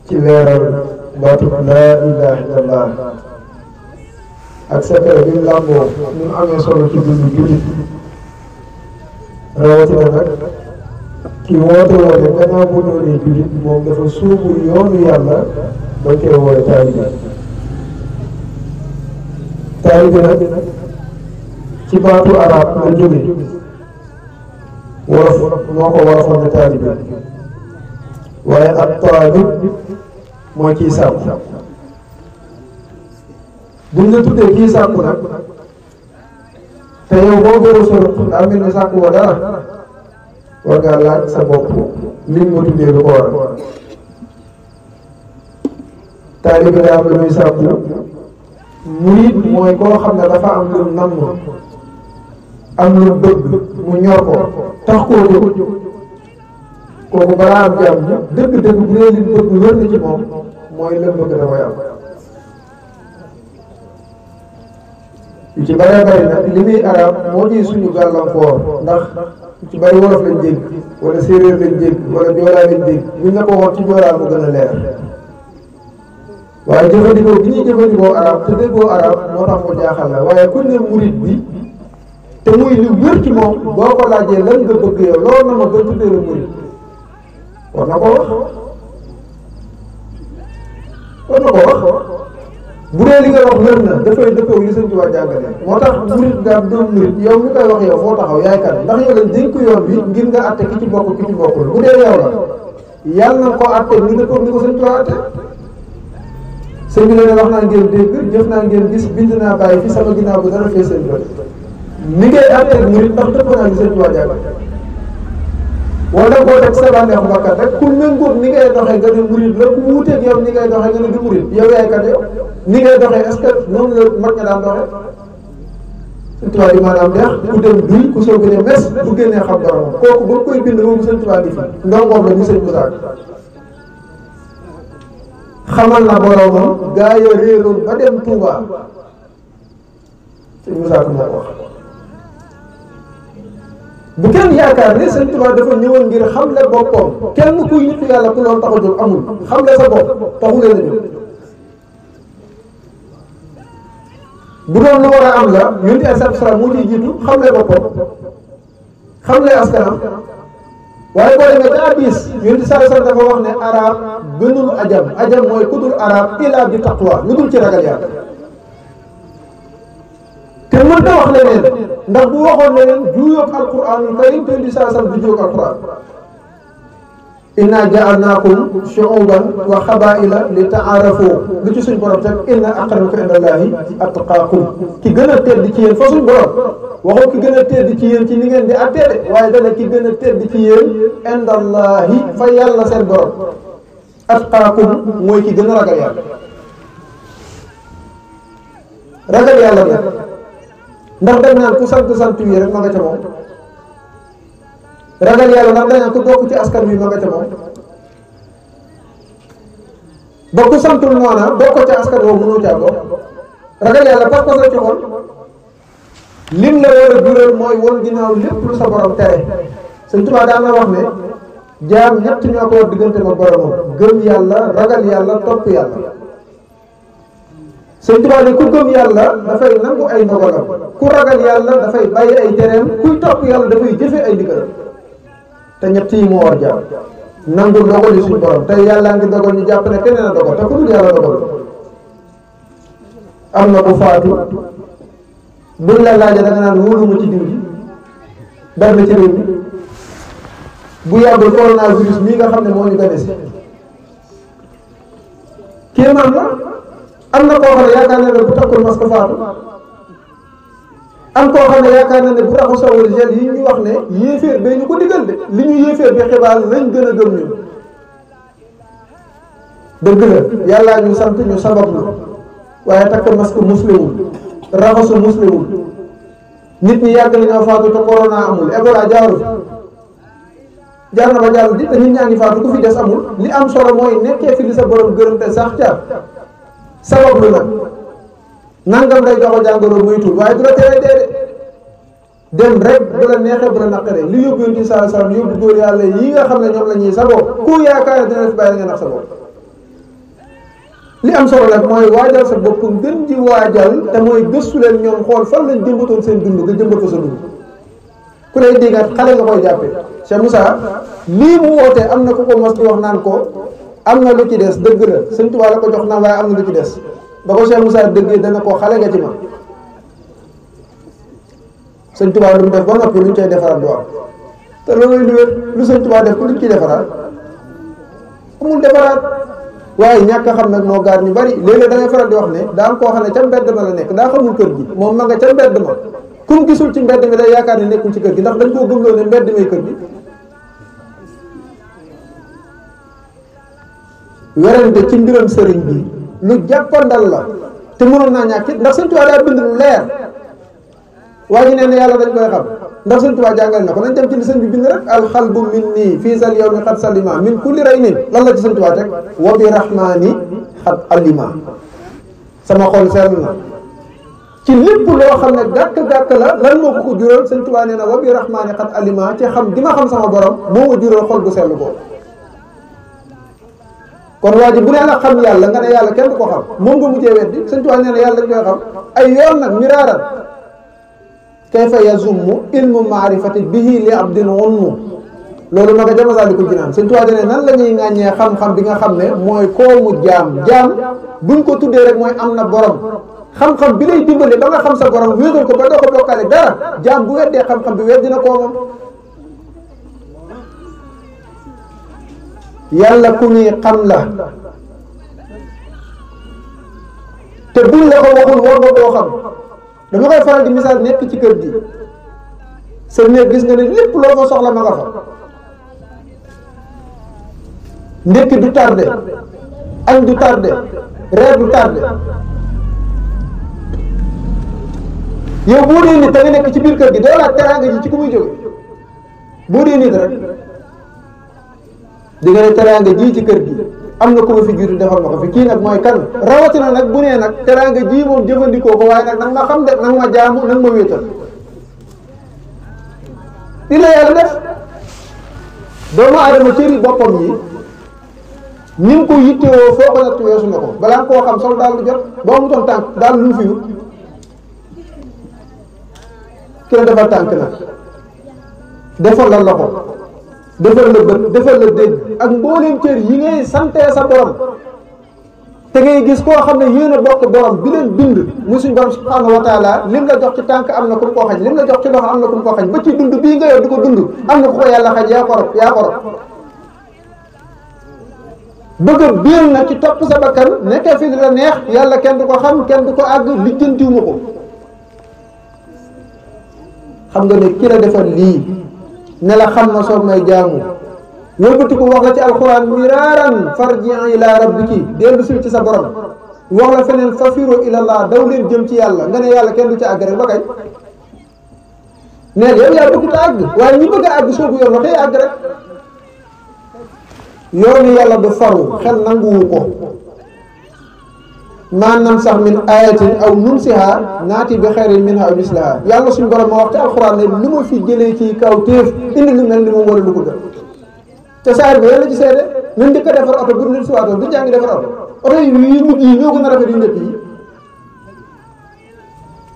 ci leeral baatu laa ilaha illallah ak secret bi mu làmboo ni mu amee solo ci dundu jullit rawatina nag ki woote gannaaw bu doonee jullit moom dafa suubu yoonu yàlla bañ koy woowe taalibe taalibe nag ci baatu arab la jóge wolof moo ko wolofoon ne taalibe waaye ak taalib mooy kii sàkku buñ la tuddee kii sàkku nag te yow boo gëru solo daa mel ni sàkku wa dara war ngaa laaj sa bopp liñ ma tuddee lu ko waral taalibe daa am lu muy sàkku murid mooy koo xam ne dafa am lu namm am lu bëgg mu ñor ko tax koo jóg kooku balaa am jàmm dëgg-dëgg bu dee li bëgg wér na ci moom mooy la bëgg da koy am yu ci bëree bëri nag li muy arab moo ciy suñu gàllankoor ndax yu ci bëri wolof lañ dégg wala séeréer lañ dégg wala joolaa lañ dégg buñ la ko wax ci joolaa mu gën a leer waaye jëfandikoo bi ñuy jëfandikoo arab te déggoo arab moo tax mu jaaxal la waaye kuñ ne murid bi te muy lu wér ci moom boo ko laajee lan nga bëgg yow loolu na ma ba tuddee la murid war na ko wax bu dee li nga wax wér na dafay dëppoo li Sëñ Tuubaa jàngale moo tax murid nga doon murid yow mi koy wax yow foo taxaw yaay kan ndax yow lañ dénk yoon bi ngir nga àtte ki ci bokk ki ci bokkul bu dee yow la yàlla na ko àtte ni dëppoo ni ko Sëñ Tuubaa àtte sëñ bi ne wax naa ngeen dégg jëf naa ngeen gis bind naa bàyyi fi sama ginnaaw bu dara fee seen bët ni ngay àtte murid ndax dëppoo naa li Sëñ Tuubaa jàngale wala boo teg sa bànneexu bakkat rek ku méngóog ni ngay doxee nga ne murid la ku wuuteeg yow ni ngay doxee nga ne du murid yow yaay kat yow ni ngay doxee est-ce que noonu la mag ña daan doxee Sëñ Tuubaa yi maanaam neex ku dem duy ku soog a ne mes bu génnee xam borom kooku ba koy bind moom Sëñ Tuubaa di fi ndongoom la ñu Sëñ Musaa xamal na boromam gaa ya réeroon ba dem Touba Sëñ Musaa ko moo ko wax bu kenn yaakaar ne Sëñ Tuubaa dafa ñëwoon ngir xamle boppam kenn kuy nit yàlla ku loolu tax a jóg amul xamle sa bopp taxu leen a jóg bu doon lu war a am la yonent ay sara moo ciy jiitu xamle boppam xamle askanam waaye boo demee ca hadiis yonent sara dafa wax ne arab gënul ajam mooy ku dul arab illa bi taqwa lu dul ci ragal yàlla te mën ta wax leneen ndax bu waxoon leneen juuyoog alquranul karim te di saa sam du juuyoog alquran inna ja'alnaakum shu'uban wa xabaa'ila li ta'aarafu lu ci suñ borom teg inna akramakum indallahi atqaakum ki gën a tedd ci yéen fa suñ borom waxoo ki gën a tedd ci yéen ci ni ngeen di atteede waaye dana ki gën a tedd ci yéen indallahi fa yàlla seen borom atqaakum mooy ki gën a ragal yàlla ragal yàlla nag ndax dañ naan ku sant yi rek ma nga ca moom ragal yàlla ndax dañ naan ku bokk ci askan wi ma nga ca moom ba ku santul noona bokk ca askan woo mënoo caa bokk ragal yàlla pas-pas la ci xol lim la war a jural mooy won ginnaaw lépp lu sa borom tere Sëñ Tuubaa daan na wax ne jaam ñett ñoo ko war diggante ma boromam gëm yàlla ragal yàlla topp yàlla Sëñ Tuubaa ne ku gëm yàlla dafay nangu ay ndogalam ku ragal yàlla dafay bàyyi ay tereem kuy topp yàlla dafay jëfe ay ndigalam te ñett yi moo war jaam nangu ndogal yi suñu borom tey yàllaa ngi dogal ñu jàpp ne keneen a dogal te ku dul yàlla dogal am na bu faatu buñ la laajee da nga naan wóoruma ci diw ji bari na ci réew mi bu yàggul coronavirus mii nga xam ne moo ñu gane si kéemaan la am na koo xam ne yaakaar na ne bu takkul masque faatu am koo xam ne yaakaar na ne bu raxu sawul gel yi ñu wax ne yéeféer bay ñu ko digal de li ñu yéeféer bi xibaar lañ gën a gëm ñun dëgg la yàllaa ñu sant ñu sabablu waaye takk masque musliwul raxasu musliwul nit ñi yàgg na ñoo faatu te corona amul Ebola jaaru jaar na ba jàll di te nit ñaa ngi faatu ku fi des amul li am solo mooy nekkee fi li sa borom gërëm te sax ca sabablu nag nangam day jox jàngoro moytul waaye du la tere dee dem rek bu la neexee bu la naqaree li yóbbu yoon ci saa saa yóbbu góor yàlla yi nga xam ne ñoom la ñuy saboo ku yaakaar dina fi bàyyi nga nax sa bopp li am solo nag mooy waajal sa bopp gën ji waajal te mooy gëstu leen ñoom xool fan lañ jëmbatoon seen dund nga jëmbat fa sa dund. ku lay déggaat xale nga koy jàppe Cheikh Moussa lii mu woote am na ku ko mos di wax naan ko am na lu ci des dëgg la Sëñ Tuubaa la ko jox naan waaye am na lu ci des ba ko Cheikh Moussa dëggee dana ko xale nga ci ma Sëñ Tuubaa lu mu def ba noppi lu ñu cay defaraat du am te loolu lu wér lu Sëñ Tuubaa def ku luñ ciy defaraat amul defaraat waaye ñàkk a xam nag moo gaar ñu bari léeg-léeg da ngay faral di wax ne daa am koo xam ne ca mbedd ma la nekk daa xamul kër gi moom ma nga ca mbedd ma kum gisul ci mbedd mi day yaakaar ne nekkul ci kër gi ndax dañ koo gëmloo ne mbedd may kër gi. werante ci mbiram sëriñ bi lu jàppandal la te mënoon naa ñàkk it ndax Sëñ Tuubaa daa bind lu leer waa ji nee na yàlla dañ koy xam ndax Sëñ Tuubaa jàngal na ko nañ dem ci li sëñ bi bind rek alxalbu min nii fii sal yawmi xat salima min kulli raynin lan la ci Sëñ Tuubaa teg wa bi rahmani xat alima sama xol seetlu na ci lépp loo xam ne gàkk-gàkk la lan moo ko jural Sëñ Tuubaa nee na wa bi rahmani xat alima ci xam gi ma xam sama borom moo ma jural xol bu seetlu ko kon waa ji bu nee la xam yàlla nga ne yàlla kenn du ko xam moom nga mujjee weddi Sëñ Tuubaa nee na yàlla dañ koy xam ay yoon nag miraaran kayfa yazummu ilmu maarifati bihi li abdin wonnu loolu ma nga Masaalikul Jinaan Sëñ Tuubaa ne nan la ñuy ŋàññee xam-xam bi nga xam ne mooy koomu jaam buñ ko tuddee rek mooy am na borom xam-xam bi lay dimbali ba nga xam sa borom wéetal ko ba doo ko bokkaale dara jaam bu weddee xam-xam bi weddi na koomam. yàlla ku ñuy xam la te buñ la ko waxul war nga koo xam. dama koy faral di misaal nekk ci kër gi sa néeg gis nga ne lépp loo fa soxla ma nga fa ndekki du tardé añ du tardé reer du tardé yow boo dee nit da nga nekk ci biir kër gi doo laaj teraanga ji ci ku muy jóge boo dee nit rek di nga ne teraanga ji ci kër gi am na ku ma fi jiitu defal ma ko fi kii nag mooy kan rawatina nag bu nee nag teraanga ji moom jëfandikoo ko waaye nag nag ma xam de nag ma jaamu nag ma wéetal li la yàlla def doomu aadama cëri boppam yi ni mu ko yittewoo foo ko natt weesu na ko balaa nga koo xam sol daal lu jot boo mu toon tànk daal lu mu fi wut ki la defal tànk nag defal la loxo defal la bët defal la dégg ak mbooleem cër yi ngay santee sa borom te ngay gis koo xam ne yéen a bokk borom bi leen bind mu suñ borom subhanahu wa taala lim la jox ci tànk am na ku mu koo xañ lim la jox ci loxo am na ku mu koo xañ ba ci dund bii nga yor di ko dund am na ku ko yàlla xañ yaa ko rob bëgg a biir na ci topp sa bakkan nekkee fi la neex yàlla kenn du ko xam kenn du ko àgg lijjantiwuma ko xam nga ne ki la defal lii ne la xam na soog may jaamu wëlbati ko wax la ci alxuraan miraaran farji'i ila rabbiki dellu sil ci sa borom wax la feneen fafiru ilallah daw leen jëm ci yàlla nga ne yàlla kenn du ci àgg rek ba kañ neen yow yaa bëgg ta àgg waaye ñi bëgg a àgg soobu yoon la tey àgg rek yoonu yàlla du faru xel nanguwu ko maanaam sax min ayatin aw nunsiha naati bi xayrin minha aw mislaha yàlla suñu borom ma wax ci alxuraan ne lu ma fi jëlee ci kaw téef indi lu mel ni moom wala lu ko gën te saar bi yàlla ci seede ñun di ko defar oto bu dul si waatoon du jàngi defar oto yi mujj yi ñoo gën a rafet yu njëkk yi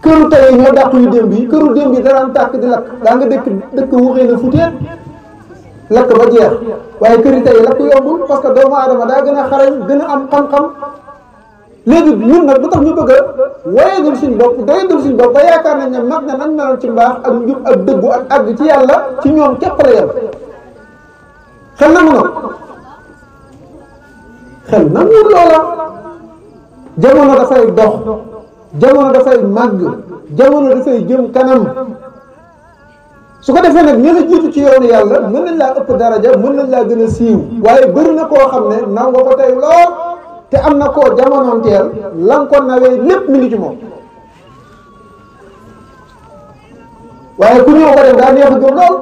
këru tey ñoo dàq yu démb yi këru démb yi daraan tàkk di lakk daa nga dëkk wuxee na futeet lakk ba jeex waaye këri tey lakk yombul parce que doomu aadama daa gën a xarañ gën a am xam-xam léegi ñun nag lu tax ñu bëgg a woyadul suñ bopp doyadul suñ bopp ba yaakaar nañ ne mag na nañ meloon ci mbaax ak njub ak dëggu ak àgg ci yàlla ci ñoom képp la yem xel nangu na xel nanguwul loola jamono dafay dox jamono dafay màgg jamono dafay jëm kanam su ko defee nag ñi la jiitu ci yoonu yàlla mën nañ laa ëpp daraja mën nañ laa gën a siiw waaye bëri na koo xam ne naw nga ko tey lool te am na koo jamonoonteel lan ko nawee lépp mi ngi ci moom waaye ku ñëw ba dem daa neex a gëm lool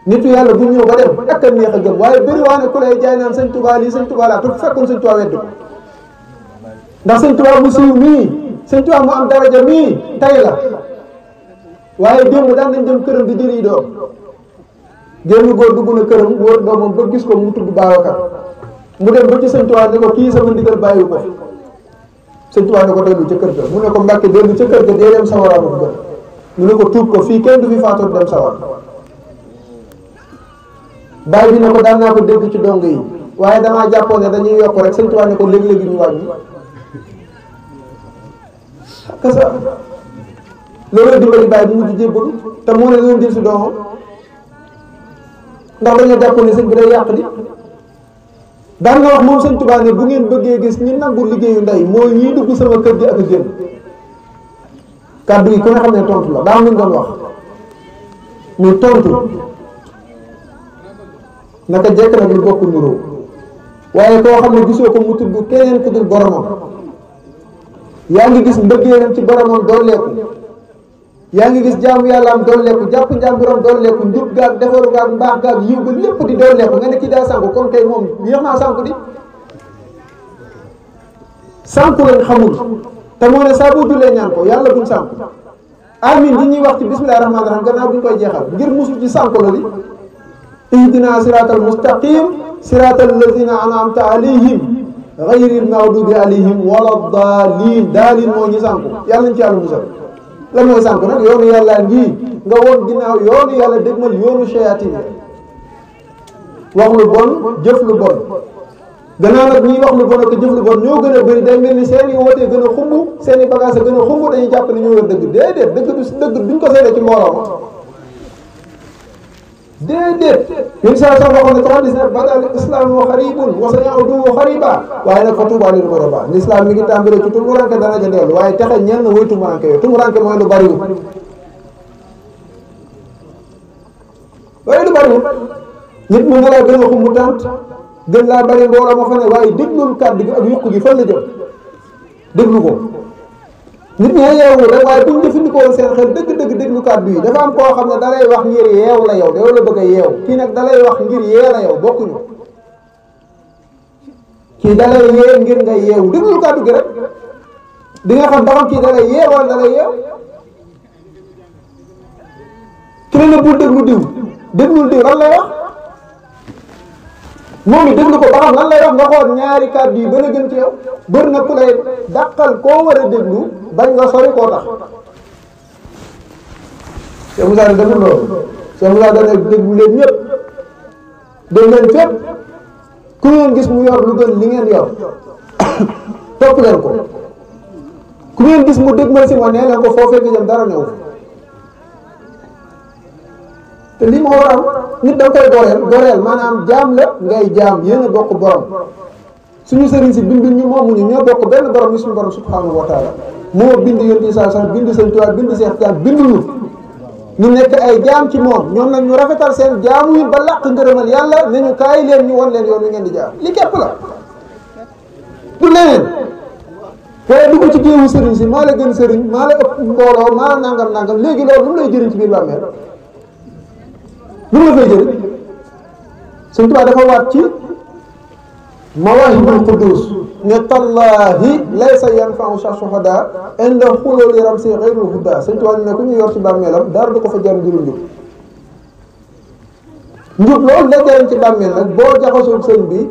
nitu yàlla bu ñëw ba dem ak a neex a gëm waaye bëri waa ne ku lay jaay naan sëñ Tuubaa lii sëñ Tuubaa laa te fekkoon sëñ Tuubaa weddi ko ndax sëñ Tuubaa mu siiw mii sëñ Tuubaa mu am daraja mii tay la waaye démb daan nañ dem këram di jëli doom génn góor dugg na këram wóor doomam ba gis ko mu tudd Babacar mu dem ba ci sëñ Tuubaa ne ko kii sama ndigal bàyyiwu ko sëñ Tuubaa ne ko dellu ca kër ga mu ne ko Mbàkke dellu ca kër ga dee dem sawara ma gën mu ne ko tuub ko fii kenn du fi faatoo dem sawar bàyyi bi ne ko daan naa ko dégg ci dong yi waaye damaa jàppoon ne dañuy yokk rek sëñ Tuubaa ne ko léegi-léegi ñu wàññi kasa loolu dimbali bàyyi bu mujj jébbalu te moo ne loolu dil si doomam ndax dañoo jàppoon ne sëñ bi day yàq di daan nga wax moom sëñ Tuubaa ne bu ngeen bëggee gis ñi nangu liggéeyu ndey mooy ñii dugg sama kër gi ak a génn kàddu yi ku ne xam ne tontu la daa am lu ñu doon wax ñu tontu naka jekk nag lu bokk nuroo waaye koo xam ne gisoo ko mu tudd keneen ku dul boromam yaa ngi gis mbëggeelam ci boromam dooleeku yaa ngi gis jaamu yàlla am dooleeku jàpp njàmburam dooleeku njub gaag defaru gaag mbaax gaag yiw ga lépp di dooleeku nga ne kii daa sànku kon kay moom yéex naa sànku di sànku lañ xamul te moo ne saa boo jullee ñaan ko yàlla buñ sànku amin yi ñuy wax ci bismillahi rahmaani rahim gannaaw buñ koy jeexal ngir musu ci sànku la li ihdina siratal mustaqim siratal lazina an'amta alayhim ghayril maghdubi alayhim wala daalin daalin moo ñu sànku yàlla nañ ci yàlla musal lan mooy sànku nag yoonu yàlla ngii nga woon ginnaaw yoonu yàlla dégmal yoonu shayatin wax lu bon jëf lu bon gannaaw nag ñiy wax lu bon ak jëf lu bon ñoo gën a bëri day mel ni seen i wootee gën a xumb seen i bagage a gën a xumb dañuy jàpp ne ñoo yor dëgg déedéet dëgg duñ ko seede ci mbooloo ma déedéet ñun saa sax waxoon ne taxadis ne badal islam wa xaribun wa sayaudu wa xariba waaye nag fa tuuba lil ghuraba l'islam mi ngi tàmbale ci tumuranke dana ja dellu waaye texe ñenn woy tumuranke yooyu tumuranke mooy lu bariwul waaye lu bariwul nit mu nga laa gën a xumb tànt gën laa bari mbooloo ma fa ne waaye déglul kàddu gi ak yokku gi fan la jëm déglu ko nit ñi yeewu rek waaye bu ñu jëfandikoo seen xel dëgg-dëgg déglu kàddu yi dafa am koo xam ne dalay wax ngir yeew la yow la bëgg a yeew kii nag dalay wax ngir yee la yow bokkuñu kii dalay yee ngir nga yeewu déglul kàddu gi rek di nga xam ba xam kii dalay yee wala dalay yeew ki ne bul déglu diw déglul diw lan lay wax moom it déglu ko ba xam lan lay wax nga xool ñaari kàddu yi gën a gën ci yow bëri na ku lay dàqal koo war a déglu bañ nga sori koo tax Cheikh Moussa ne deful loolu Cheikh Moussa dana déglu leen ñëpp dem leen fépp ku ngeen gis mu yor lu gën li ngeen yor topp leen ko ku ngeen gis mu dégmal si ma nee leen ko foofee nga jëm dara ñëw te lii moo war a am nit da nga koy goreel maanaam jaam la ngay jaam yéen a bokk borom suñu sëriñ si binduñ ñu moomuñu ñoo bokk benn borom ni suñu borom subhanahu wa taala moo bind yonent yi saa bind Sëñ Tuubaa bind Seex Tijaan binduñu ñu nekk ay jaam ci moom ñoom nag ñu rafetal seen jaamu yi ba làq ngërëmal yàlla ne ñu kaay leen ñu won leen yoon wi ngeen di jaam li képp la du leneen waaye dugg ci géewu sëriñ si maa la gën sëriñ maa la ëpp mbooloo maa la nangam léegi loolu lu mu lay jëriñ ci biir bàmmeel lu mu la fay jëriñ Sëñ Tuubaa dafa waat ci Mawaahibul Quddus ne tallaahi laysa yanfa'u shuhada inda xululi ramsi ghayrul huda Sëñ Tuubaa ne ku ñu yor ci bàmmeelam dara du ko fa jariñ njub loolu la jariñ ci bàmmeel nag boo jaxasoo sëñ bi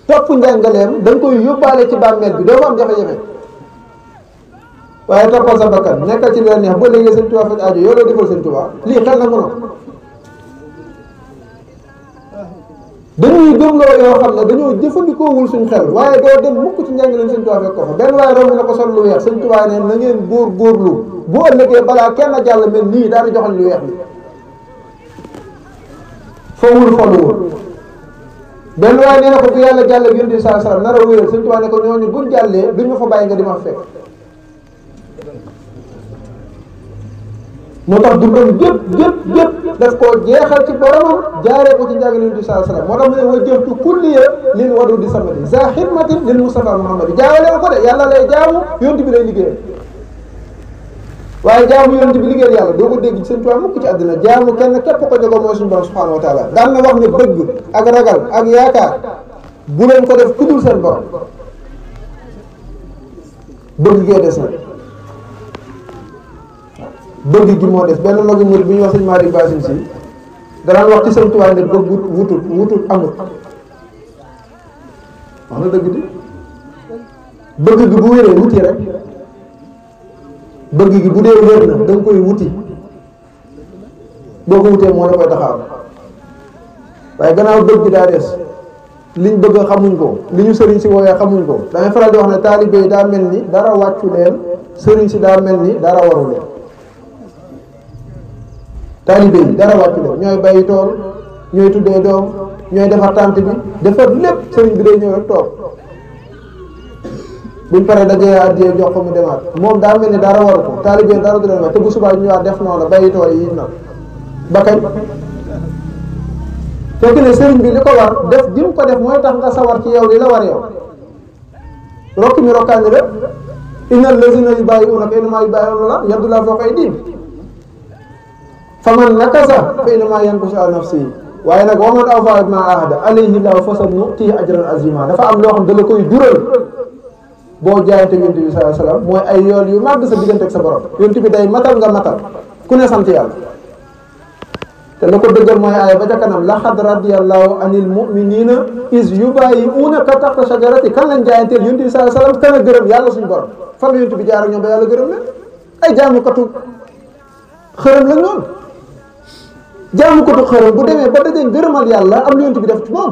topp njàngaleem da nga koy yóbbaale ci bàmmeel bi doo fa am jafe-jafe waaye toppal sa bakkan nekkal ci li la neex ba léegi Sëñ Tuubaa faj aajo yow loo defal Sëñ Tuubaa lii xel na mëno dañuy gëmloo yoo xam ne dañoo jëfandikoowul suñ xel waaye doo dem mukk ci njàngaleem Sëñ Tuubaa fekk ko fa benn waaye romb na ko sol lu weex Sëñ Tuubaa ne na ngeen góorgóorlu bu ëllëgee balaa kenn jàll mel nii daal di joxal lu weex li fowul foluwul benn waaye nee na ko bu yàlla jàll ak Yonent bi sallallahu alayhi wasallam nar a wéyal Sëñ Tuubaa ne ko ñooñu buñ jàllee duñ ma fa bàyyi nga di ma fekk moo tax dundam gépp daf koo jeexal ci boromam jaaree ko ci njàngale Yonent bi sallallahu alayhi wasallam moo tax mu ne wajjahtu kulliya lil wadudi samadi za xidmatin lil Mustafa Muhammadi jaawale ko de yàlla lay jaamu Yonent bi lay liggéeyal waaye jaamu Yonent bi liggéeyal yàlla doo ko dégg ci Sëñ Tuubaa mukk ci àddina jaamu kenn képp ko jógoo mooy suñu borom subhanahu wa taala daan na wax ne bëgg ak ragal ak yaakaar bu leen ko def ku dul seen borom bëgg gee des na bëgg gi moo des benn magu murid bi ñuy wax sëñ Malick Bassine si danaan wax ci Sëñ Tuubaa ne bëgg wutut amut wax na dëgg di bëgg gi bu wéree wuti rek bëgg gi bu dee wér na da nga koy wuti boo ko wutee moo la koy taxaw waaye gannaaw bëgg gi daa des liñ bëgg xamuñ ko li ñu sëriñ si woowee xamuñ ko damay faral di wax ne taalibe yi daa mel ni dara wàccu leen sëriñ si daa mel ni dara waru leen taalibe yi dara wàccu leen ñooy bàyyi tool ñooy tuddee doom ñooy defar tànt bi defar lépp sëriñ bi day ñëw rek toog buñ paree dajee addiyee jox ko mu demaat moom daa mel ni dara waru ko taalibe yi dara du leen wax te bu subaa ñu ñëwaat def noonu bàyyi tool yi nag ba kañ fekk ne sëriñ bi li ko war def ji mu ko def mooy tax nga sawar ci yow li la war yow rokk mi rokkaani la innal lazina yubayyi'unaka innamaa yubayyi'una llaaha yadullaahi fawqa aydiihim faman nakasa fa innamaa yankusu ala nafsihi waaye nag wa man awfaa bimaa aahada alayhi llaahu fasanu'tiihi ajran aziimaa dafa am loo xam da la koy jural boo jaayante yonent bi sallallahu alayhi wa sallam mooy ay yool yu màgg sa diggante ak sa borom yonent bi day matal nga matal ku ne sant yàlla te la ko dëggal mooy aaya ba ca kanam laqad radiyallahu anil mu'minina is yubayyi'unaka tahta shajarati kan lañ jaayanteel yonent bi sallallahu alayhi wasallam kan a gërëm yàlla suñu borom fan la yonent bi jaar ak ñoom ba yàlla gërëm leen ay jaamukatu xërëm lañ noonu jaamukatu xërëm bu demee ba dajee gërëmal yàlla am lu yonent bi def ci moom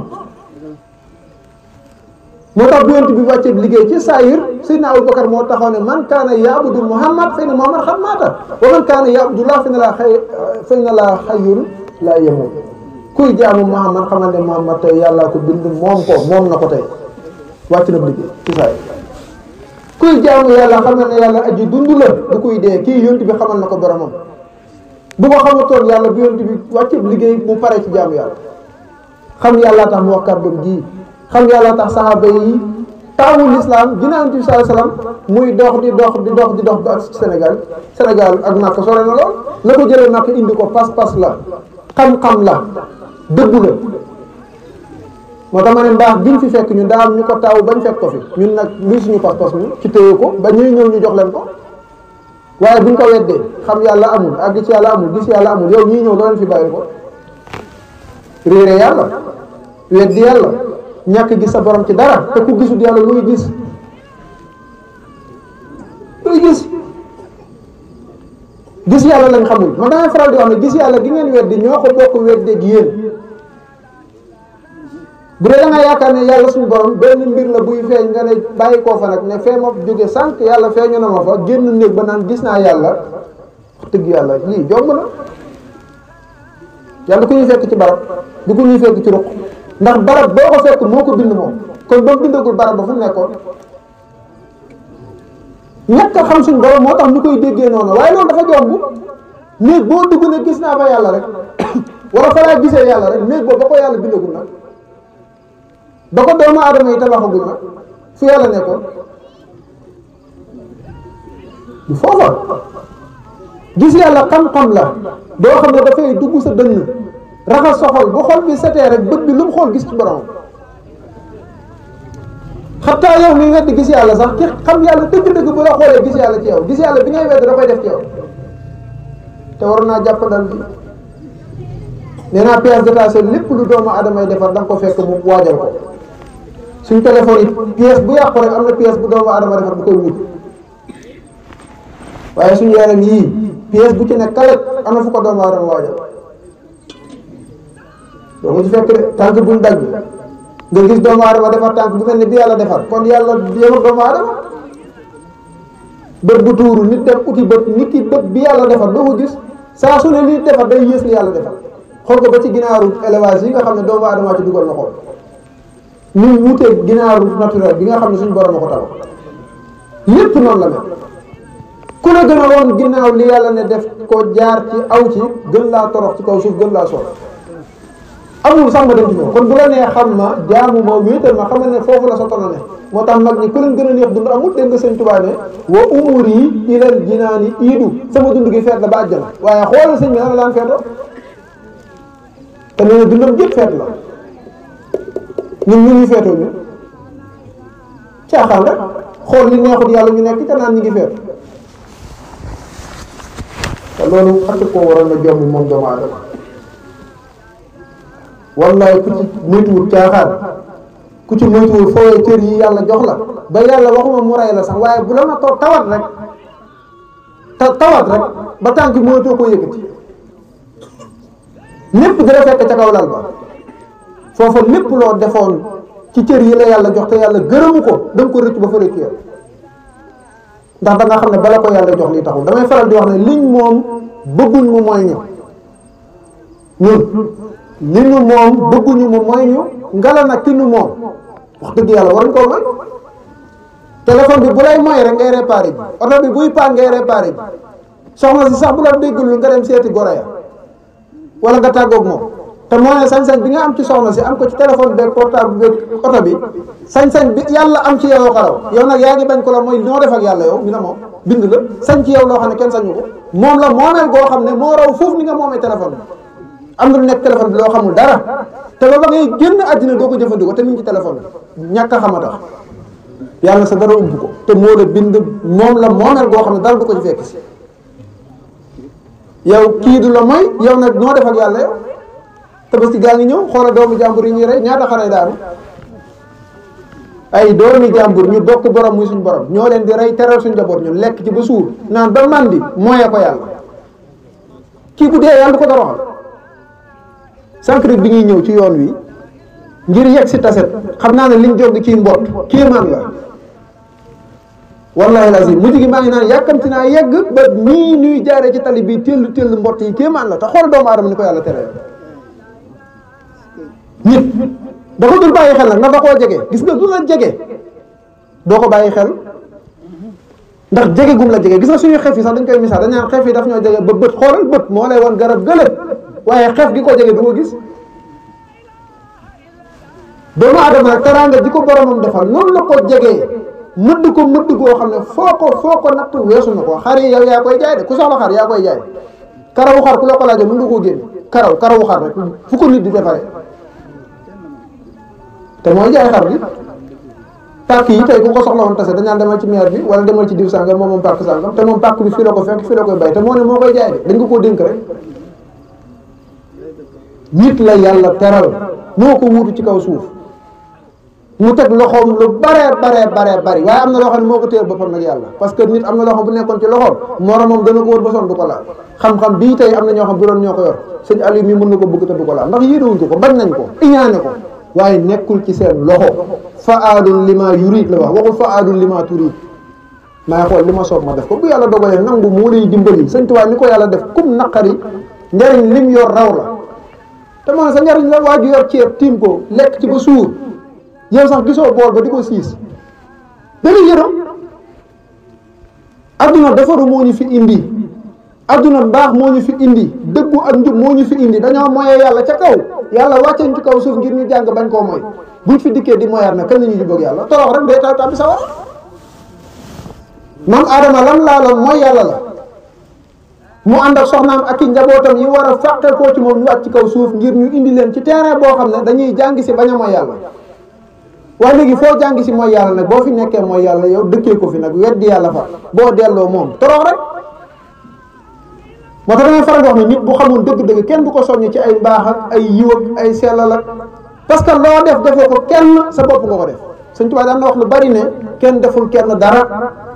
moo tax bu yonent bi wàccee liggéey ci saayir Seydina Abubakar moo taxaw ne man kaana ya'budu Muhammad fa inna Muhammad qad maata wa man kaana ya'budu Allah fa inna Allaha hayyun laa yamut kuy jaamu Muhammad xamal ne Muhammad tey yàllaa ko bind moom na ko tey wàcc na liggéey ci saayir kuy jaamu yàlla xamal ne yàlla aji dund la du kuy dee kii yonent bi xamal na ko boromam bu ko xamutoon yàlla bu yonent bi wàccee liggéey mu pare ci jaamu yàlla xam yàllaa tax mu wax kàddoom ji xam yàlla tax saxaaba yi taawul islam ginnaaw Yonent bi sallallahu alayhi wasallam muy dox ba ak Sénégal ak Makka sore na lool la ko jëlee Makka indi ko pas-pas la xam-xam la dëgg la moo tax ma ne mbaax biñ fi fekk ñun daa am ñu ko taaw bañ fekk ko fi ñun nag luy suñu pas-pas ñu ci téye ko ba ñuy ñëw ñu jox leen ko waaye buñ ko weddee xam yàlla amul àgg ci yàlla amul gis yàlla amul yow ñii ñëw doo leen fi bàyyi ko réere yàlla weddi yàlla ñàkk gis sa borom ci dara te ku gisul yàlla looy gis gis yàlla lañ xamul man damay faral di wax ne gis yàlla gi ngeen weddi ñoo ko bokk weddi ak yéen bu dee da nga yaakaar ne yàlla suñu borom benn mbir la buy feeñ nga ne bàyyi koo fa nag ne fee ma jóge sànq yàlla feeñu na ma fa génn néeg ba naan gis naa yàlla wax dëgg yàlla lii jomb na yàlla ku ñuy fekk ci barab du ku ñuy fekk ci ruq ndax barab boo ko fekk moo ko bind moom kon ba mu bindagul barab ba fu nekkoon ñàkk a xam suñu borom moo tax ñu koy déggee noonu waaye loolu dafa jomb néeg boo dugg ne gis naa fa yàlla rek wala fa laa gisee yàlla rek néeg boobu ba ko yàlla bindagul nag ba ko doomu aadama yi tabaxagul nag fu yàlla nekkoon du foofa gis yàlla xam-xam la boo xam ne dafay dugg sa dënn raxas sa xol bu xol bi setee rek bët bi lu mu xool gis ci borom xataa yow mi weddi gis yàlla sax ki xam yàlla dëgg-dëgg bu la xoolee gis yàlla ci yow gis yàlla bi ngay wedd da koy def ci yow te waroon naa jàppandal bi nee naa pièce détachée lépp lu doomu aadama yi defar da nga ko fekk mu waajal ko suñ téléphone yi pièce bu yàqu rek am na pièce bu doomu aadama defar bu koy wut waaye suñu yaram yii pièce bu ci nekk kalet am na fu ko doomu aadama waajal doo ko ci fekk de tànk buñ dagg nga gis doomu aadama defar tànk bu mel ni bi yàlla defar kon yàlla yemul doomu aadama bët bu tuuru nit dem uti bët nit ki bët bi yàlla defar doo ko gis saa su ne li defar day yées li yàlla defar xool ko ba ci ginaaru élevage yi nga xam ne doomu aadama ci dugal na xool ñu wuteeg ginaaru naturel bi nga xam ne suñu borom a ko tabax lépp noonu la mel ku la gën a woon ginnaaw li yàlla ne def ko jaar ci aw ci gën laa torox ci kaw suuf gën laa sool amul sax ma dem ci ñëw kon bu la nee xam ma jaamu ma wéetal ma xamal ne foofu la sa tono ne moo tax mag ñi ku leen gën a neex dund amul dégg nga sëñ Tuubaa ne wa umuri ilal jinaani iidu sama dund gi feet la ba àjjana waaye xoolal sëñ bi nan la daan feetoo te nee na dundam jëpp feet la ñun ñu ngi feetoo ñu caaxaan rek xool li neexut yàlla ñu nekk te naan ñu ngi feet te loolu xatt koo waroon na jommi moom doomu aadama wallaay ku ci moytuwul caaxaan ku ci moytuwul fooyee cër yi yàlla jox la ba yàlla waxuma mu rey la sax waaye bu la na toog tawat rek ba tànk moytoo ko yëkkati lépp dina fekk ca kaw lal ba foofa lépp loo defoon ci cër yi la yàlla jox te yàlla gërëmu ko da nga ko rëcc ba fa rëcc ndax da nga xam ne bala ko yàlla jox lii taxul damay faral di wax ne liñ moom bëgguñ mu mooy ñu ñun li ñu moom bëgguñu mu mooy ñu ngala nag ki ñu moom wax dëgg yàlla waruñ koo mooy téléphone bi bu lay mooy rek ngay réparé ji oto bi buy paan ngay réparé ji soxna si sax bu la déggul nga dem seeti goro ya wala nga tàggoog moom te moo ne sañ-sañ bi nga am ci soxna si am ko ci téléphone beeg portable beeg oto bi sañ-sañ bi yàlla am ci yow xaraw yow nag yaa ngi bañ ko la mooy noo def ak yàlla yow mi na moom bind la sañ ci yow loo xam ne kenn sañu ko moom la moomeel goo xam ne moo raw foofu ni nga moomee téléphone bi am na lu nekk téléphone bi loo xamul dara te ba ngay génn àddina doo ko jëfandikoo te mi ngi ci téléphone bi ñàkk a xam a tax yàlla sa dara ubbi ko te moo la bind moom la moomeel goo xam ne dara du ko ci fekk si yow kii du la mooy yow nag noo def ak yàlla yow tabaski gaa ngi ñëw xoolal doomu jàmbur yi ñuy rey ñaata xare daanu ay doomi jàmbur ñu bokk borom muy suñ borom ñoo leen di rey teral suñ njaboot ñu lekk ci ba suur naan ba mandi mooyee ko yàlla kii bu dee yàlla du ko toroxal sànq rek bi ñuy ñëw ci yoon wi ngir yegg si taset xam naa ne liñ jog ci mbott kéemaan la wallahi lazim mujj gi maa ngi naan yàkkamti naa yegg ba nii ñuy jaaree ci tali bi tell mbott yi kéemaan la te xool doomu aadama ni ko yàlla tere nit da ko dul bàyyi xel nag ndax da koo jege gis nga du la jege doo ko bàyyi xel ndax jege gum la jege gis nga suñu xef yi sax dañ koy misaal dañ naan xef yi daf ñoo jege ba bët xoolal bët moo lay wan garab gëlët waaye xef gi ko jege du ko gis doomu aadama nag teraanga ji ko boromam defal noonu la ko jegee mëdd goo xam ne foo ko natt weesu na ko xar yi yow yaa koy jaay de ku soxla xar yaa koy jaay karawu xar ku la ko laajee mën nga koo génne karawu xar rek fu ko nit di defaree te mooy jaay xar bi pàkk yi tey ku ko soxla woon tase dañaan demal ci maire bi wala demal ci diw sàngam moom pàkk sàngam te moom pàkk bi fii la ko fekk fii la koy bay te moo ne moo koy jaay de dañ ko koo dénk rek nit la yàlla teral moo ko wuutu ci kaw suuf mu teg loxoom lu bari waaye am na loo xam ne moo ko téyel boppam nag yàlla parce que nit am na loo xam bu nekkoon ci loxoom moromam dana ko wër ba son du ko laal xam-xam bii tey am na ñoo xam bu doon ñoo ko yor sëñ Aliou mi mën na ko bëgg te du ko laal ndax yéenewuñ ko bañ nañ ko iñaane ko waaye nekkul ci seen loxo fa'aalun lima yurid la wax waxul fa'aalun lima turid maa xool li ma soob ma def ko bu yàlla dogalee nangu moo lay dimbali sëñ Tuubaa ni ko yàlla def kum naqari njariñ lim yor raw la te moo ne sa njariñ la waa ju yor ceeb tiim ko lekk ci ba suur yow sax gisoo bool ba di ko siis dana yërëm adduna defaru moo ñu fi indi adduna mbaax moo ñu fi indi dëggu ak njub moo ñu fi indi dañoo moyee yàlla ca kaw yàlla wàcceñ ci kaw suuf ngir ñu jàng bañ koo mooy buñ fi dikkee di moyaat na kan la ñuy jubóog yàlla torox rek day taw tàbbi sa war maam Adama lan laaloon mooy yàlla la mu ànd ak soxnaam ak i njabootam yi war a fàqe koo ci moom ñu wàcc ci kaw suuf ngir ñu indi leen ci terrain boo xam ne dañuy jàng si bañ a mooy yàlla waaye léegi foo jàng si mooy yàlla nag boo fi nekkee mooy yàlla yow dëkkee ko fi nag weddi yàlla fa boo delloo moom torox rek moo tax damay faral di wax ne nit bu xamoon dëgg-dëgg kenn du ko soññ ci ay mbaax ak ay yiw ak ay sellal ak parce que loo def defoo ko kenn sa bopp nga ko def Sëñ Tuubaa daan na wax lu bari ne kenn deful kenn dara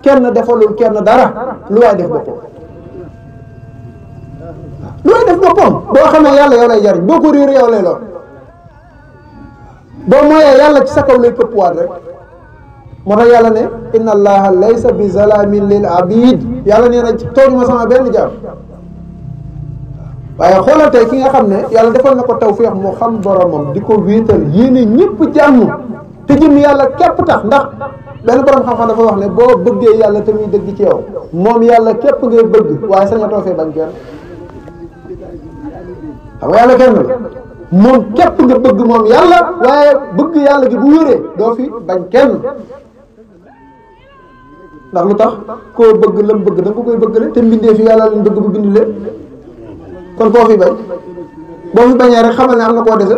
kenn defalul kenn dara lu waay def boppam lu waay def boppam boo xamee yàlla yow lay jariñ boo ko réer yow lay lor boo mooyee yàlla ci sa kaw lay këppwaat rek moo tax yàlla ne inna allaha laysa bi zalamin lil abid yàlla nee na tooñu ma sama benn jaam waaye xoolal tey ki nga xam ne yàlla defal na ko tawfeex moo xam boromam di ko wéetal yéene ñëpp jàmm te jëm yàlla képp tax ndax benn borom xam-xam dafa wax ne boo bëggee yàlla te muy dëgg ci yow moom yàlla képp ngay bëgg waaye sañatoo fee bañ kenn xam nga yàlla kenn la moom képp nga bëgg moom yàlla waaye bëgg yàlla gi bu wéree doo fi bañ kenn ndax lu tax koo bëgg lam bëgg da nga ko koy bëggale te mbindee fi yàlla lañ bëgg bu bind leen kon koo fi bañ boo fi bañee rek xamal ne am na koo dese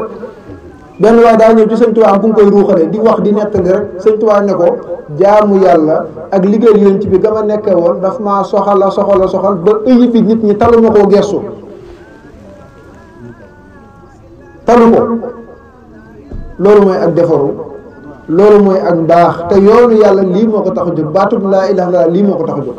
benn waaye daa ñëw ci sëñ Tuubaa bu nga koy ruuxale di wax di nettali rek sëñ Tuubaa ne ko jaamu yàlla ak liggéey yoon ci bi ga ma nekkee woon daf maa soxal ba ëyi bi nit ñi talu ma koo gestu talu ko loolu mooy ak defaru loolu mooy ak mbaax te yoonu yàlla lii moo ko tax a jóg baatub laa ilaha illallah lii moo ko tax a jóg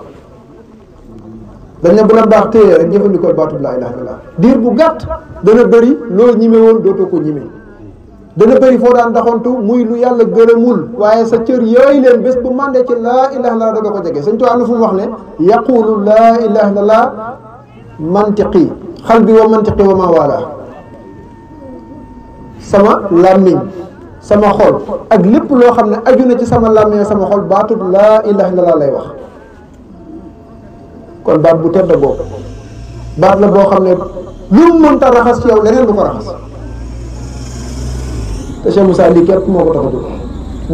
dañ ne bu la mbaax téye rek jëfandikoo baatub laa ilaha illallah diir bu gàtt dana bëri loo ñime woon dootoo ko ñime dana bëri foo daan doxantu muy lu yàlla gërëmul waaye sa cër yooyu leen bés bu mandee ci laa ilaha illallah da nga ko jege Sëñ Tuubaa am na fu mu wax ne yaqulu laa ilaha illallah mantiqi xalbi wa mantiqi wa ma wala sama làmmiñ sama xol ak lépp loo xam ne aju na ci sama làmmiñ sama xol baatub laa ilaha illallah lay wax kon baat bu tedd boobu baat la boo xam ne lu mu mënta raxas ci yow leneen du ko raxas te Cheikh Moussa lii képp moo ko tax a jóg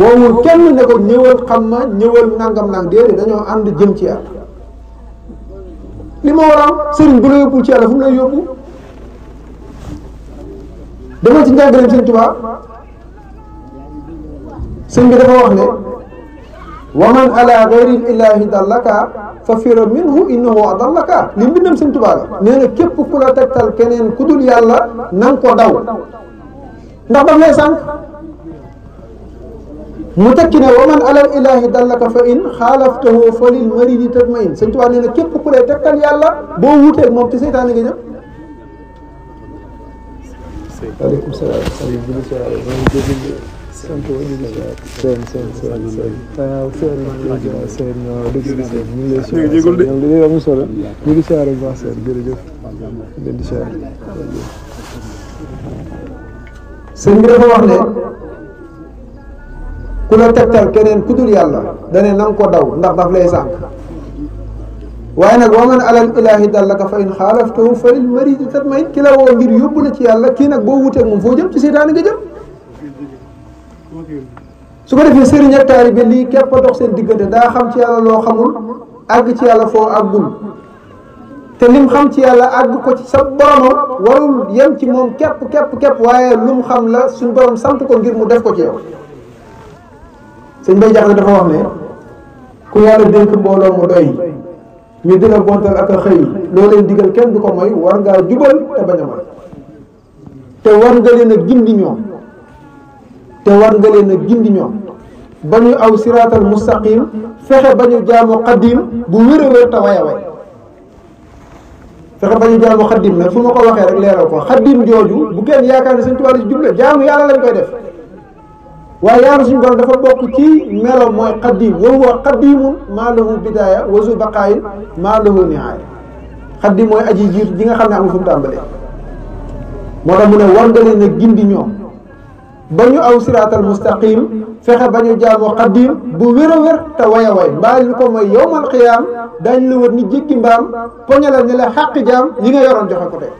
woowul kenn ne ko ñëwal xam ma ñëwal nangam nang déedéet dañoo ànd jëm ci yàlla li ma war a am sëriñ bu la yóbbul ci yàlla fu mu lay yóbbu demal ci njàngaleem Sëñ Tuubaa sëñ bi dafa wax ne wa man ala ghayril ilahi dallaka fa fira minhu innahu adallaka li mbindam Sëñ Tuubaa la nee na képp ku la tegtal keneen ku dul yàlla na nga ko daw ndax daf lay sànq mu tekki ne wa man alal ilahi dallaka fa in xaalaftahu fa lil maridi tatmain Sëñ Tuubaa nee na képp ku lay tegtal yàlla boo wuteeg moom ci seytaane nga jëm. waaleykum salaam. sëñ bi dafa wax ne ku la tegtal keneen ku dul yàlla dane na nga ko daw ndax daf lay sànq waaye nag wa man alal ilahi dallaka fa in xaalaftahu fa lil maridi tatmain ki la woo ngir yóbbu la ci yàlla kii nag boo wuteeg moom foo jëm ci seytaane nga jëm. su ko defee sëriñ ak taalibe lii képp a dox seen diggante daa xam ci yàlla loo xamul àgg ci yàlla foo àggul te lim xam ci yàlla àgg ko ci sa boromam warul yem ci moom képp waaye lu mu xam la suñ borom sant ko ngir mu def ko ci yow. sëñ Bay Jaxate dafa wax ne ku yàlla dénk mbooloo mu doy ñu di la gontal ak a xëy loo leen digal kenn du ko moy war ngaa jubal te bañ a moy te war nga leen a gindi ñoom ba ñu aw siraatal mustaqim fexe ba ñu jaamu xaddim bu wér a wér te way a way fexe ba ñu jaamu xaddim nag fu ma ko waxee rek leeral ko xaddim jooju bu kenn yaakaar ne Sëñ Tuubaa ci juble jaamu yàlla lañ koy def waaye yàlla suñu borom dafa bokk ci melo mooy xaddim wa huwa xaddimun maa lahu bidaaya wa zu baqaayin maa lahu nihaaya xaddim mooy aji jiitu ji nga xam ne amul fu mu tàmbalee moo tax mu ne war nga leen a gindi ñoom ba ñu aw siraatal mustaqim fexe ba ñu jaamoo xaddim bu wér a wér te way a way mbaa lu ko mooy yowmal xiyaam daañu la wër ni jéggi mbaam poñalal ni la xàq jaam yi nga yoroon joxe ko tey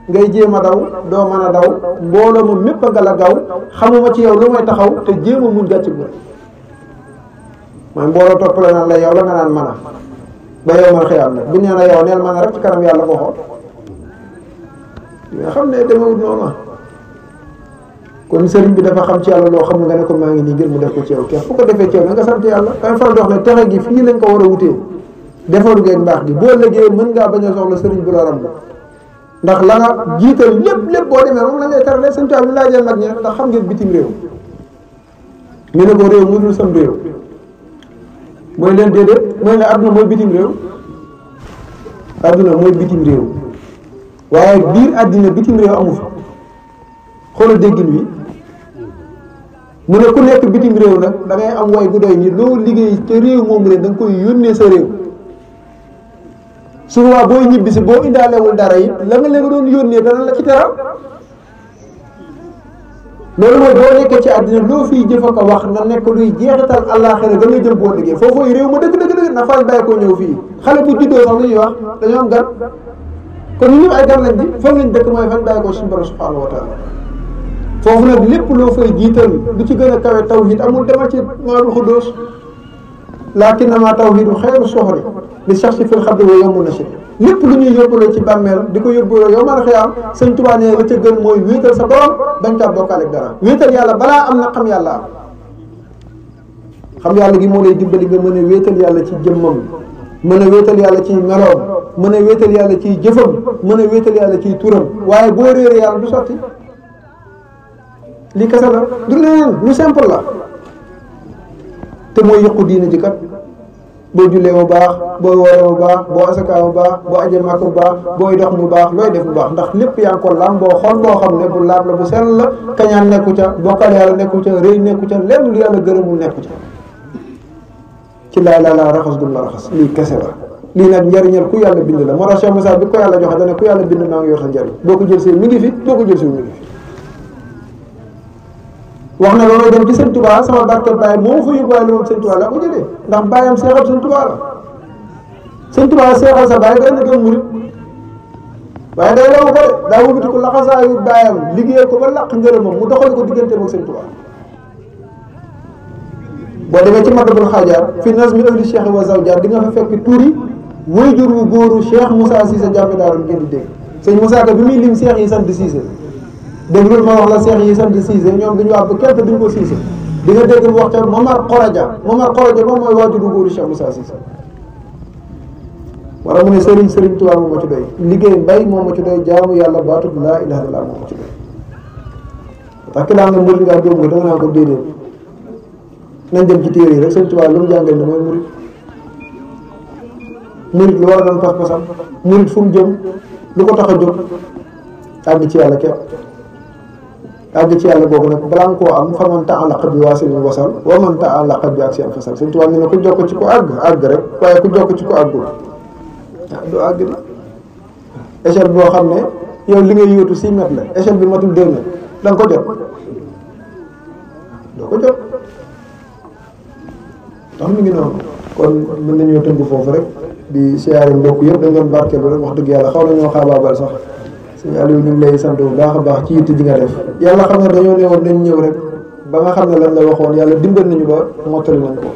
ngay jéem a daw doo mën a daw mbooloo ma mépp a nga la gaw xamuma ci yow lu may taxaw te jéem a muñ gàcc bu mooy mbooloo topp la naan la yow la nga naan mën a ba yowmal xiyaam nag bu ñu nee na yow neel mën a rek ci kanam yàlla ko xool nga xam ne demewut noonu kon sëriñ bi dafa xam ci yàlla loo xam nga ne ko maa ngi nii ngir mu def ko ci yow kenn fu ko defee ci yow na nga sant yàlla dafay faral di wax ne texe gi fii lañ ko war a wutee defaru geeg mbaax gi boo lëggee mën ngaa bañ a soxla sëriñ bu la ramb ndax la nga jiital lépp boo demee moom la ngay teralee Sëñ Tuubaa bi laajee mag ñi ndax xam ngeen bitim réew ñu ne ko réew mu dul sam réew mooy leen déedéet mooy ne adduna mooy bitim réew adduna mooy bitim réew waaye biir àddina bitim réew amu fa xoolal déggin wi mu ne ku nekk bitim réew nag da ngay am way gu doy ni loo liggéey ca réew moom leen da nga koy yónnee sa réew souvent booy ñibbisi boo indaalewul dara it la nga leen doon yónnee dana la ci teral loolu mooy boo nekkee ci àddina loo fiy jëf ko wax na nekk luy jeexital àllaaxira ga nga jëm boo liggéey foofooy réew ma dëgg na fañ bàyyi ko ñëw fii xale bu juddoo sax lu ñuy wax dañoo am gan kon ñu ñëpp ay gan lañ di fan lañ dëkk mooy fañ bàyyi ko suñu borom subhanahu wa taala foofu nag lépp loo fay jiital lu ci gën a kawe tawhid amul demal ci maadul xuddoos lakinnama tawhidu xayru soxri li sax si fil xabri wa yomb na si lépp lu ñuy yóbbuloo ci bàmmeel di ko yóbbuloo yow man xiyaam Sëñ Tuubaa ne la ca gën mooy wéetal sa borom bañ kaa bokkaale dara wéetal yàlla balaa am na xam yàlla am xam yàlla gi moo lay dimbali nga mën a wéetal yàlla ci jëmmam mën a wéetal yàlla ci meloom mën a wéetal yàlla ci jëfam mën a wéetal yàlla ci turam waaye boo réeree yàlla du sotti lii kese la du leneen lu simple la te mooy yëqu diine ji kat boo jullee bu baax boo wooree bu baax boo asakaa bu baax boo ajee màkk bu baax booy dox bu baax looy def bu baax ndax lépp yaa ngi ko lam boo xol boo xam ne bu laab la bu sell la kañaan nekku ca bokkal yàlla nekku ca rëy nekku ca lenn lu yàlla gërëmul nekku ca ci laa raxas gum la raxas lii kese la lii nag njariñal ku yàlla bind la moo tax Cheikh Moussa bi ko yàlla joxe dane ku yàlla bind maa ngi yor sa njariñ boo ko jël si mi ngi fi boo ko jël si mi ngi fi wax na loolu dem ci sëñ Touba sama barke Baye moo fa yóbbuwaale moom sëñ Touba la ko jëlee ndax baayam seexal sëñ Touba la sëñ Touba seexal sa baay day na doon murit waaye day law ko de daa wubiti ko laxasaayu baayam liggéeyal ko ba laq ngërëmam mu doxal ko diggante ak sëñ Touba boo demee ci Matlabul Xaajaat fi nazmi ahli cheikh wa zawjaat di nga fa fekk turi waajur wu góoru Cheikh Moussa Cissé jàmmi daaru ngeen di dégg sëñ Moussa Ka bi muy lim cheikh yi sant Cissé dégg loolu ma wax la cheikh yi sant Cissé ñoom duñu wax ba kenn duñ ko Cissé di nga dégg mu wax ca Momar Khoraja moom mooy waajur wu góoru Cheikh Moussa Cissé wala mu ne Serigne Touba moom ma ci doy liggéey mbay moom ma ci doy jaamu yàlla baatu laa ilaha illallah moom ma ci doy parce que daa nga murit ngaa dóom nga da nga naa ko déedéet nañ dem ci téere yi rek Sëñ Tuubaa lu mu jàngale ne mooy murit lu war a doon pas-pasam murit fu mu jëm lu ko tax a jóg àgg ci yàlla képp àgg ci yàlla boobu nag balaa nga koo am fa man ta'allaqa bi waasilin wasal wa man ta'allaqa bi aksiyan fasal Sëñ Tuubaa ne ku jokk ci ko àgg rek waaye ku jokk ci ko àggul du àgg di échelle boo xam ne yow li ngay yóotu 6 mètres la échelle bi matul 2 mètres da nga ko jot doo ko jot tax mi ngi noonu kon mën nañoo tënk foofu rek di siyaare mbokk yëpp dañ doon barkeelu rek wax dëgg yàlla xaw nañoo xaabaabal sax sëñ Aliou ñu ngi lay sant bu baax a baax ci yitte ji nga def yàlla xam ne dañoo ne woon nañ ñëw rek ba nga xam ne lan la waxoon yàlla dimbal nañu ba mottali nañ ko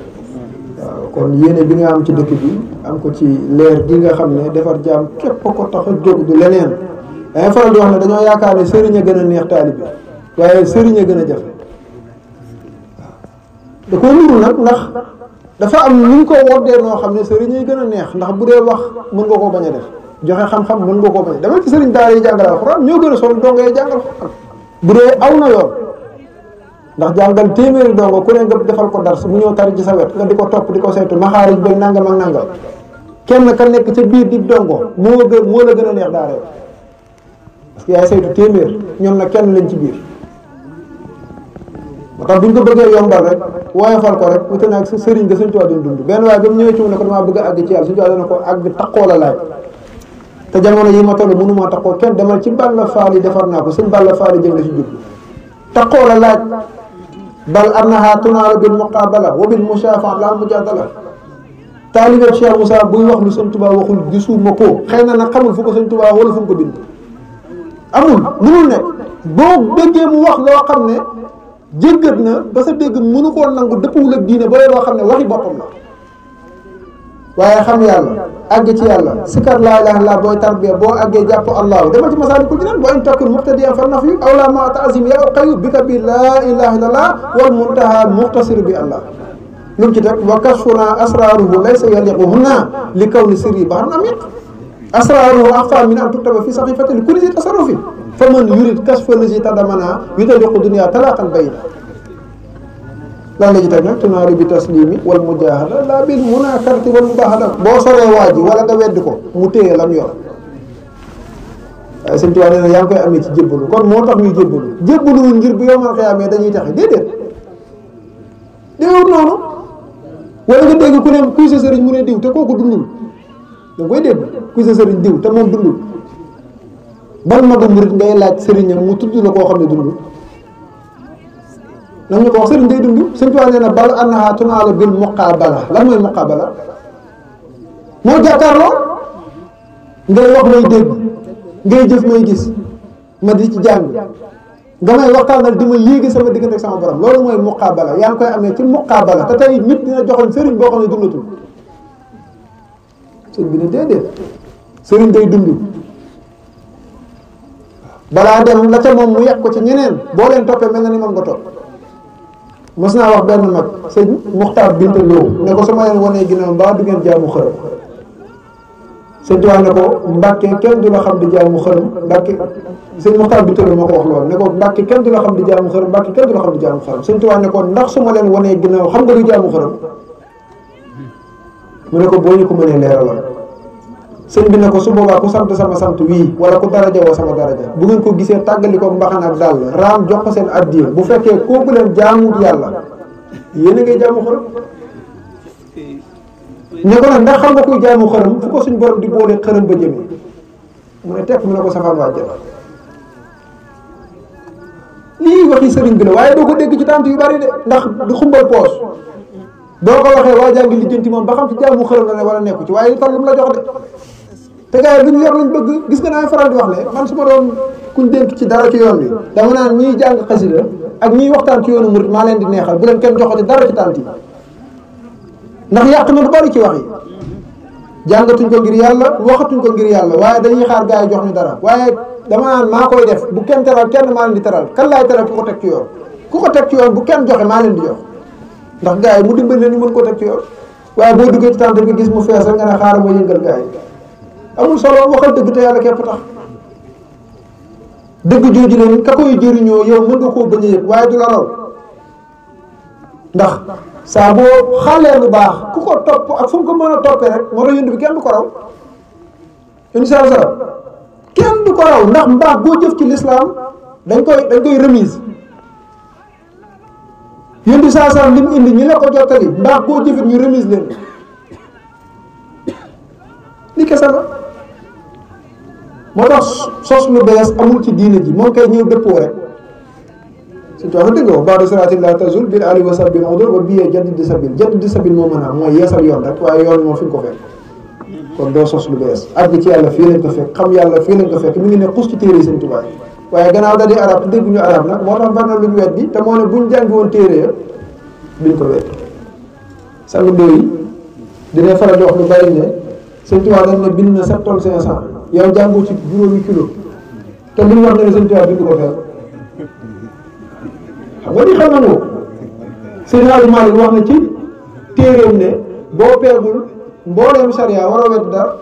waaw kon yéene bi nga am ci dëkk bi am ko ci leer gi nga xam ne defar jaam képp ko tax a jóg du leneen dangay faral di wax ne dañoo yaakaar ne sëriñ a gën a neex taalibe bi waaye sëriñ a gën a jafe da koo nuru nag ndax dafa am ni ñu ko woddee noo xam ne sëriñ yi gën a neex ndax bu dee wax mën nga koo bañ a def joxe xam-xam mën nga koo bañ a dama ci sëriñ daara yi jàngal alxuraan ñoo gën a sol dongo yi jàngal alxuraan bu dee aw na yoon ndax jàngal téeméeri dongo ku ne nga defal ko dars mu ñëw tari ci sa wet nga di ko topp di ko saytu maxaarij ba nangam ak nangam kenn ka nekk ca biir di dongo moo la gën a neex daara yoon parce que yaay saytu téeméer ñoom nag kenn lañ ci biir moo tax bu ñu ko bëggee yombal rek woyofal ko rek wute naag sëriñ nga Sëñ Tuubaa doon dund benn waaye ba mu ñëwee ci mu ne ko damaa bëgg a àgg ci yàlla Sëñ Tuubaa dana ko àgg taqoo la laaj te jamono yi ma toll mënumaa taqoo kenn demal ci Balla Faal yi defar naa ko sëñ Balla Faal yi jëng la ci jublu taqoo la laaj bal annaha tunaalu bil muqaabala wa bil mushaafa la mujaadala taalibe Cheikh Moussa buy wax lu Sëñ Tuubaa waxul gisuma ko xëy na nag xamul fu ko Sëñ Tuubaa wala fu mu ko bind amul mënul nekk boo déggee mu wax loo xam ne jéggat na ba sa dégg mënu koo nangu dëppwul ak diine ba loo xam ne waxi boppam la waaye xam yàlla àgg ci yàlla sikar laa ilaaha illallaah booy tarbiya boo àggee jàpp allahu demal ci Masaalikul Jinaan boo in takun muqtadiyan fa nafyu awla ma ta'zim ya qayu bika bi laa ilaaha illallaah wal muntaha muqtasiru bi allah lu mu ci teg wa kashfuna asraruhu laysa yaliquhunna li kawni sirri bahran amiq asraruhu axfa min an tuktaba fi saxifati li kulli zi tasarrufi fa man yurid kashfa lazi tadamana yutaliqu dunya talaqan bayna lan la ci teg nag tunaalu bi taslimi wal mujahada la bil munakarati wal mubahada boo soree waa ji wala nga weddi ko mu téye lam yor waaye Sëñ Tuubaa nee na yaa ngi koy amee ci jébbalu kon moo tax ñuy jébbaluwul ngir bu yomal xiyaamee dañuy taxe déedéet noonu wala nga dégg ku ne kuy sa sëriñ mu ne diw te kooku dundul da koy dégg kuy sa sëriñ diw te moom dundul ban magu murit ngay laaj sëriñam mu tudd la koo xam ne dundul nag ñu ko wax sëriñ day dund Sëñ Tuubaa nee na bal annaha tunaalu bil muqaabala lan mooy muqaabala moo jàkkaarloo ngay wax may dégg ngay jëf may gis ma di ci jàng nga may waxtaanal di ma yéegi sama diggante ak sama borom loolu mooy muqaabala yaa ngi koy amee ci muqaabala te tey nit dina joxoon sëriñ boo xam ne dundatul sëriñ bi ne déedéet sëriñ day dund balaa dem la ca moom mu yàq ko ci ñeneen boo leen toppee mel na ni moom nga topp mos naa wax benn mag sëñ Muxtaar Binta Lo ne ko sama leen wanee ginnaaw mbaa du ngeen jaamu xërëm sëñ Tuubaa ne ko Mbàkke kenn du la xam di jaamu xërëm Mbàkke sëñ Muxtaar bi Touré moo ko wax loolu ne ko Mbàkke kenn du la xam di jaamu xërëm Mbàkke kenn du la xam di jaamu xërëm sëñ Tuubaa ne ko ndax su ma leen wanee ginnaaw xam nga du jaamu xërëm mu ne ko boo ñu ko mënee leeralal sëñ bi ne ko su boobaa ku sant sama sant wii wala ku daraja woo sama daraja bu ngeen ko gisee tàggali ko mbaxana ak dàll raam jox ko seen addiya bu fekkee kooku leen jaamuwut yàlla yéen a ngay jaamu xërëm ne ko nag ndax xam nga kuy jaamu xërëm fu ko suñ borom di boole xërëm ba jëmee mu ne tekk mu ne ko safaan wàjjana lii waxi sëriñ bi la waaye doo ko dégg ci tànt yu bari de ndax du xumbal poos boo ko waxee waa jàngi lijjanti moom ba xam ci jaamu xërëm la ne wala nekku ci waaye itam lu mu la jox de te gars yi lu ñu yor lañ bëgg gis nga naa faral di wax ne man su ma doon kuñ dénk ci dara ci yoon bi dama naan ñiy jàng xasida ak ñiy waxtaan ci yoonu murit maa leen di neexal bu leen kenn joxati dara ci tànt yi ndax yàq na lu bari ci wax yi jàngatuñ ko ngir yàlla waxatuñ ko ngir yàlla waaye dañuy xaar gars yi jox ñu dara waaye dama naan maa koy def bu kenn teral kenn maa leen di teral kan laay teral ku ko teg ci yoon ku ko teg ci yoon bu kenn joxe maa leen di jox ndax gars yi mu dimbali leen ñu mën ko teg ci yoon waaye boo duggee ci tànt bi gis mu fees rek nga ne xaaral ma yëngal gars yi amul solo waxal dëgg te yàlla képp tax dëgg jooju leen ka koy jëriñoo yow mën nga koo bañ a yëg waaye du la raw ndax saa boo xaalee lu baax ku ko topp ak fu mu ko mën a toppee rek moo tax yënd bi kenn du ko raw insha Allah kenn du ko raw ndax mbaax boo jëf ci lislaam dañ koy remise yëndi saa li mu indi ñi la ko jottali mbaax boo jëfit ñu remise leen li kese la moo tax sos lu bees amul ci diine ji moom kay ñëw dëppoo rek surtout wax dëgg yow baadu siraatin laa tazul bil ali wa sabbil udul wa biyee jaddidi sabil moo mën a mooy yeesal yoon rek waaye yoon moom fi nga ko fekk kon doo sos lu bees àgg ci yàlla fii lañ ko fekk xam yàlla fii lañ ko fekk mi ngi ne xus ci téere yi Sëñ Tuubaa waaye gannaaw da di arab te dégguñu arab nag moo tax bari na lu ñu weddi te moo ne buñ jàngi woon téere ya duñ ko weddi sangu ndóo yi dina faral di wax lu bari ne Sëñ Tuubaa dañ ne bind na 7 tonnes 500 yow jàngoo ci juróomi kilo te li mu wax ne Sëñ Tuubaa bind ko fekk xam nga ni xam na ngoo Sëñ Aliou Malick wax na ci téeréem ne boo peegul mbooleem sariya war a wedd dara